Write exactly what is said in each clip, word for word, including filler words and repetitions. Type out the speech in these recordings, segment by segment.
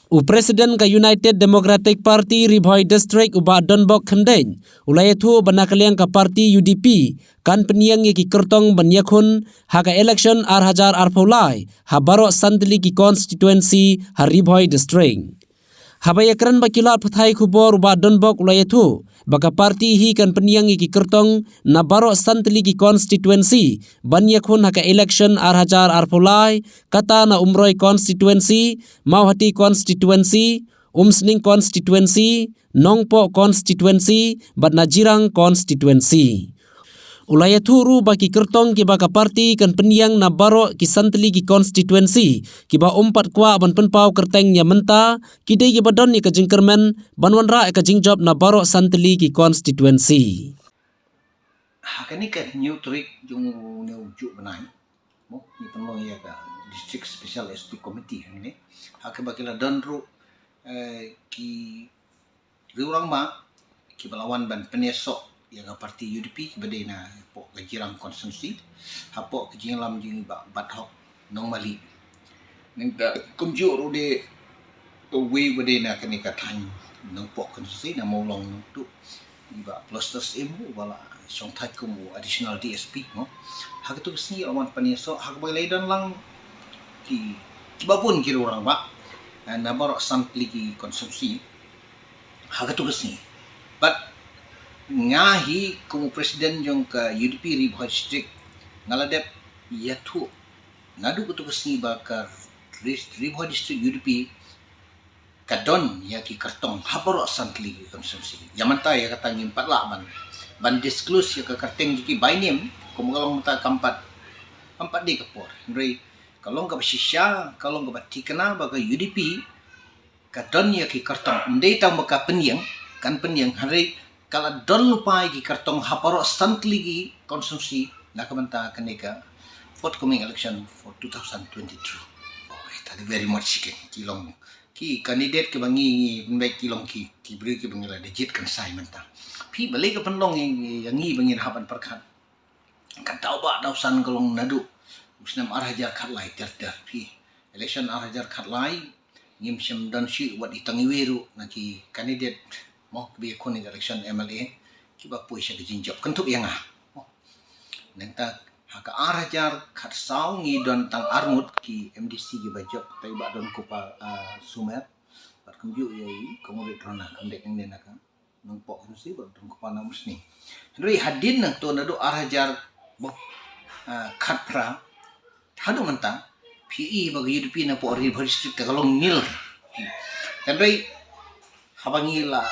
U President ka United Democratic Party Ri Bhoi District u Bah Donbok Khyndein u la ïathuh ba na ka liang ka party U D P kan pynïeng ïa ki kyrtong ban ïakhun ha ka election ar hajar arphew lai ha baroh san tylli ki constituency ha Ri Bhoi District. Haba ïakren bad ki lad pathai khubor u Bah Donbok u la ïathuh ba ka party hi kan pynïeng ïa ki kyrtong na baroh san tylli ki constituency ban ïakhun ha ka election ar hajar arphew lai, kata na Umroi constituency, Mawhati constituency, Umsning constituency, Nongpoh constituency bad na Jirang constituency. U la ïathuh ruh ba ki kyrtong kiba ka party kan pynïeng na baroh ki san tylli ki constituency kiba um pat kwah ban pynpaw kyrteng ïa mynta, ki dei kiba don ïa ka jingkyrmen ban wanrah ïa ka jingjop na baroh san tylli ki constituency. Ha kane ka hynñiew tarik jong une u juh bnai, mo, ngi pynlong ïa ka District Special S T Committee hangne, ha kaba ki la don ruh, eh, ki riew rangbah kiba la wan ban pynïasoh ïa ka party U D P kiba dei na hapoh ka Jirang constituency, hapoh ka jingïalam jong i Bah Bathok Nongmali. Nangta kumjuh ruh de uwei uba dei na kane ka thaiñ Nongpoh constituency, na Mawlong Nongtuh, i Bah Ploster Syiem uba la shongthait kum u additional D S P, mo. Ha katu ka sngi la wan pynïasoh, ha kaba la ïadon lang ki, kiba bun ki riew rangbah, eh, na baroh san tylli ki constituency ha katu ka sngi. Bad nga hi kum u president jong ka U D P Ri Bhoi District, nga la dep ïathuh naduh katu ka sngi ba ka Ri, Ri Bhoi District U D P ka don ïa ki kyrtong ha baroh san tylli ki constituency. Ïa mynta ïa kata ngim pat lah ban, ban disclose ïa ka kyrteng jong ki by name, kum ka long mynta kam pat, kam pat dei ka por. Hynrei ka long kaba shisha, ka long kaba thikna ba ka U D P ka don ïa ki kyrtong. Ym dei tang ba ka pynïeng, kan pynïeng, hynrei ka la don lypa ïa ki kyrtong ha baroh san tylli ki constituency na ka bynta kane ka forthcoming election for two thousand twenty-two. Oh, thank you very much, ki, ki long ki candidate kiba ngi, ngi pynbeit ki long ki, ki briew kiba ngi la da jied kynsai mynta. Phi, balei ka pynlong ïa, ïa ngi ba ngin hap ban pyrkhat? Ka daw ba daw san ka long naduh u snem ar hajar khatlai ter ter, phi. Election ar hajar khatlai ngim shym don shuh wat i tang iwei ruh na ki candidate, mo, kiba ïakhun ïa ka election M L A kiba poi sha ka jingjop, kynthup ïa nga, mo. Nangta ha ka ar hajar khatsaw ngi don tang arngut ki M D C kiba jop, tai ba don Kupa, ah, Sumer, bad kumjuh ïa i Comrade Rona, kam dei, kam dei na ka Nongpoh constituency bad Nongpoh na Umsning. Hynrei hadien nangto naduh ar hajar, mo, ah, khatphra haduh mynta, phi i ba ka U D P na poh Ri Bhoi District ka long nil. Hynrei haba ngi la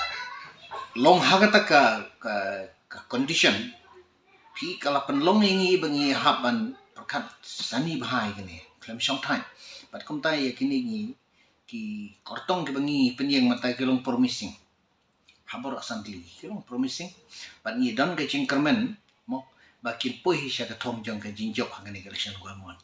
long ha kata ka, ka, ka condition, phi, ka la pynlong ïa ngi ba ngi hap ban pyrkhat sani bha ïa kine, khlem shongthait. Bad kumta ïa kine ngi, ki kyrtong kiba ngi pynïeng mynta ki long promising. Ha baroh san tylli ki long promising. Bad ngi don ka jingkyrmen, mo, ba kin poi hi sha ka thong jong ka jingjop ha kane ka election kaba mon.